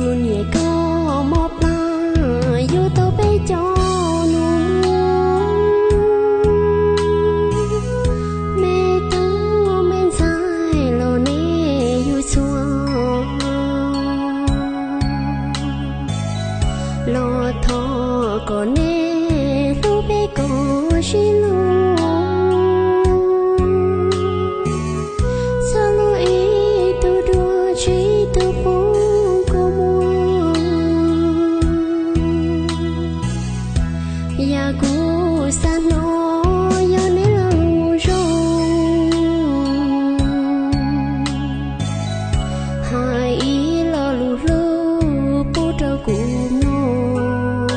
Kuv niam koj mob plab yuav tau peb cov nus, me tub me ntxhais los neb yug txhua, los thov kom neb hlub peb kom sib hlub, txhob hlub ib tug dua tsis ib tug pub kua muag. Yam kuv xav hnov yog neb lo lus zoo, hais ib lo lus hlub pub rau kuv mloog.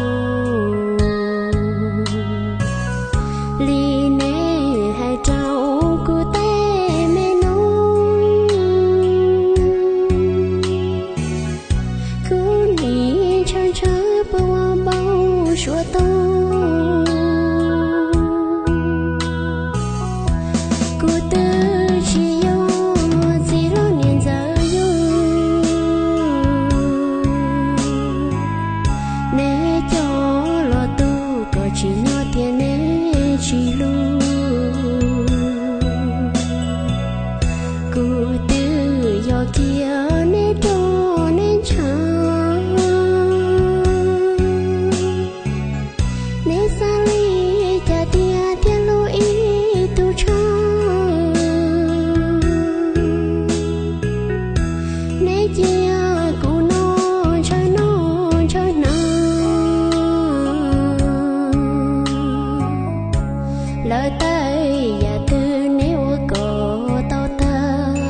Li neb hais rau kuv tej me noob, kuv nim ntshaw ntshaw puas ua npau suav tau. Kuv twb tsis yog txiv hlob niam ntxawm yug, neb coj los tu kom tsim nyog tias neb tsis hlub. Kuv twb yog kiag neb roj neb ntshav, neb xav li cas tiag thiaj hlub ib tug tshaj. Neb cia kuv noj ntshaw noj ntshaw hnav, lawv tej yam twg neb ua kom tau tag.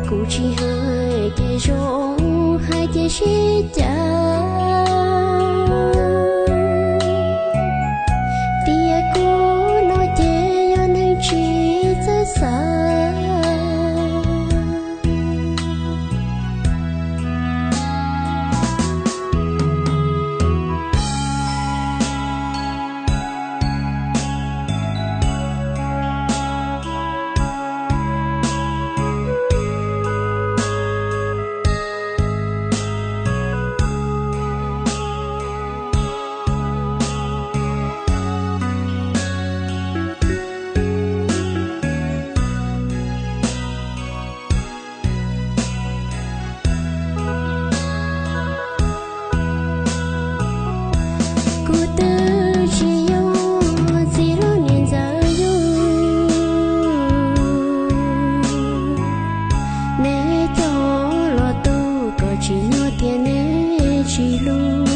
Kuv tsis hais ces zoo, hais ces sib cav, tias kuv no ces yog neeg tsis txawj xav. Kuv twb tsis yog txiv hlob niam ntxawm yug, neb coj los tu kom tsim nyog tias neb tsis hlub.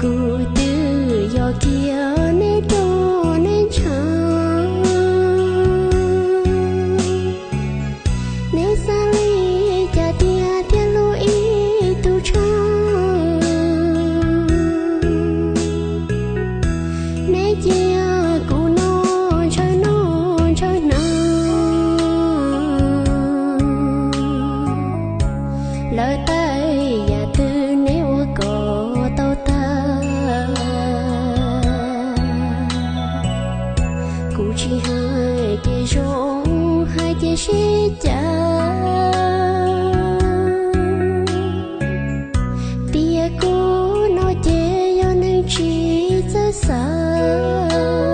Kuv twb yog kiag neb roj neb ntshav, neb xav li cas tiag thiaj hlub ib tug tshaj. Neb cia kuv noj ntshaw noj ntshaw hnav, lawv tej yam twg neb ua kom tau tag. Kuv tsis hais ces zoo, hais ces sib cav, tias kuv no ces yog neeg tsis txawj xav.